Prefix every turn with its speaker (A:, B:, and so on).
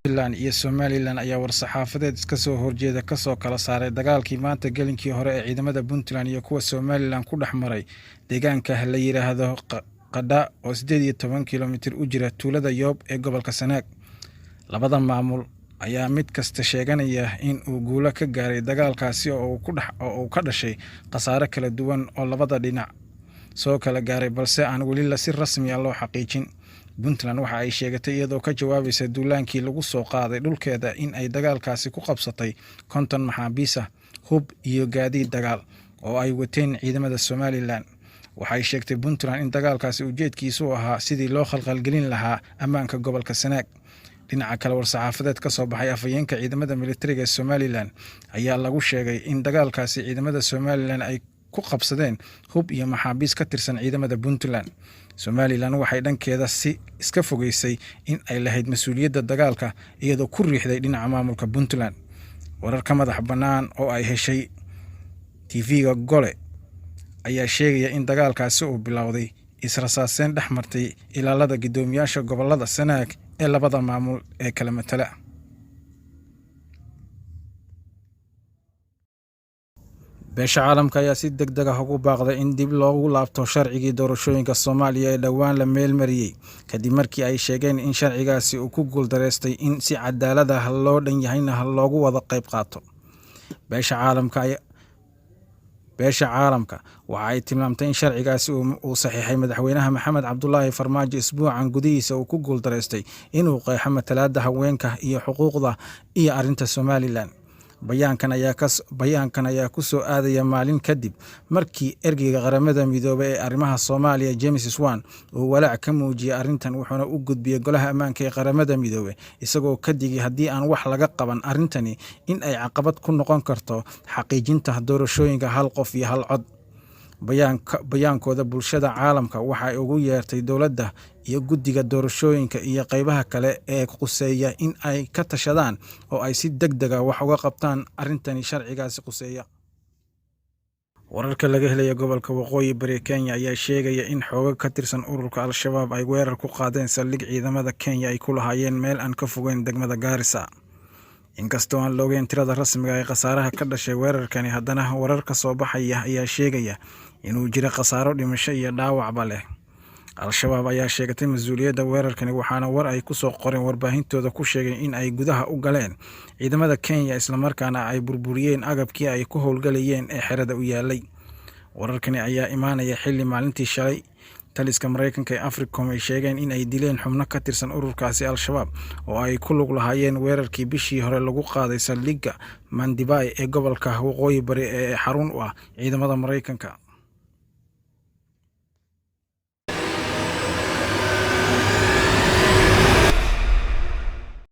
A: Puntland iyo Somaliland ayaa war-saxaafadeed iska soo horjeeda kasoo kala saaray dagaalkii maanta gelinkii hore ee ciidamada Puntland iyo kuwa Somaliland ku dhex maray deegaanka la yidhaahdo Qadha oo 18 kilomitir u jira tuulada Yoob ee gobolka Sanaag. Labada maamul ayaa mid kasta sheeganaya in uu guulo ka gaaray dagaalkaasi oo uu ka dhashay khasaare kala duwan oo labada dhinac soo kala gaaray, balse aan weli si rasmi ah loo xaqiijin. Puntland waxa ay sheegatay, iyadoo ka jawaabaysa duulaankii lagu soo qaaday dhulkeeda, in ay dagaalkaasi ku qabsatay 50 maxaabiis ah, hub iyo gaadiid dagaal oo ay wateen ciidamada Somaliland. Waxay sheegtay Puntland in dagaalkaasi ujeedkiisu ahaa sidii loo khalkhalgelin lahaa ammaanka gobolka Sanaag. Dhinaca kale, war-saxaafadeed ka soo baxay afhayeenka ciidamada militariga ee Somaliland ayaa lagu sheegay in dagaalkaasi ciidamada Somaliland ay ku qabsadeen hub iyo maxaabiis ka tirsan ciidamada Puntland. Somaliland waxay dhankeeda si iska fogeysay in ay lahayd mas-uuliyadda dagaalka, iyadoo ku riixday dhinaca maamulka Puntland. Warar ka madax bannaan oo ay heshay TV-ga Gole ayaa sheegaya in dagaalkaasi uu bilowday israsaaseen dhex martay ilaalada guddoomiyaasha gobolada Sanaag ee labada maamul ee kala matala. Beesha caalamka ayaa si deg deg ah ugu baaqday in dib loogu laabto sharcigii doorashooyinka Soomaaliya ee dhowaan la meelmariyey, kadib markii ay sheegeen in sharcigaasi uu ku guuldareystay in si cadaalad ah loo dhan yahayna loogu wada qayb qaato. Beesha caalamka Beesha caalamka waxa ay tilmaamtay in sharcigaasi uu saxiixay madaxweynaha Maxamed Cabdulaahi Farmaajo isbuucan gudihiisa uu ku guuldareystay inuu qeexo matalaadda haweenka iyo xuquuqda iyo arrinta Somaliland. Bayaankan ayaa ku soo aadaya maalin kadib markii ergeyga Qaramada Midoobay ee arrimaha Soomaaliya, James Swan, uu walaac ka muujiyey arrintan, wuxuuna u gudbiyey Golaha Ammaanka ee Qaramada Midoobay, isagoo ka digay haddii aan wax laga qaban arrintani in ay caqabad ku noqon karto xaqiijinta doorashooyinka hal qof iyo hal cod. Bayaankooda, bulshada caalamka waxa ay ugu yeertay dowladda iyo guddiga doorashooyinka iyo qeybaha kale ee quseeya in ay ka tashadaan oo ay si deg dega wax uga qabtaan arrintani sharcigaasi quseeya. Wararka laga helaya gobolka Waqooyi Bari Kenya ayaa sheegaya in xoogag ka tirsan ururka Al-Shabaab ay weerar ku qaadeen saldhig ciidamada Kenya ay ku lahaayeen meel aan ka fogeyn degmada Gaarisa. Inkastoo aan la ogeyn tirada rasmiga ee khasaaraha ka dhashay weerarkani, haddana warar ka soo baxaya ayaa sheegaya inuu jiro khasaaro dhimasho iyo dhaawacba leh. Al-Shabaab ayaa sheegatay mas-uuliyadda weerarkani, waxaana war ay kusoo qoreen warbaahintooda ku sheegeen in ay gudaha u galeen ciidamada Kenya, islamarkaana ay burburiyeen agabkii ay ku howlgalayeen ee xerada u yaalay. Wararkani ayaa imaanaya xilli maalintii shalay taliska Mareykanka ee AFRICOM ay sheegeen in ay dileen xubno ka tirsan ururkaasi Al-Shabaab oo ay ku lug lahaayeen weerarkii bishii hore lagu qaaday saldhigga Mandibay ee gobolka Waqooyi Bari ee xarun u ah ciidamada Mareykanka.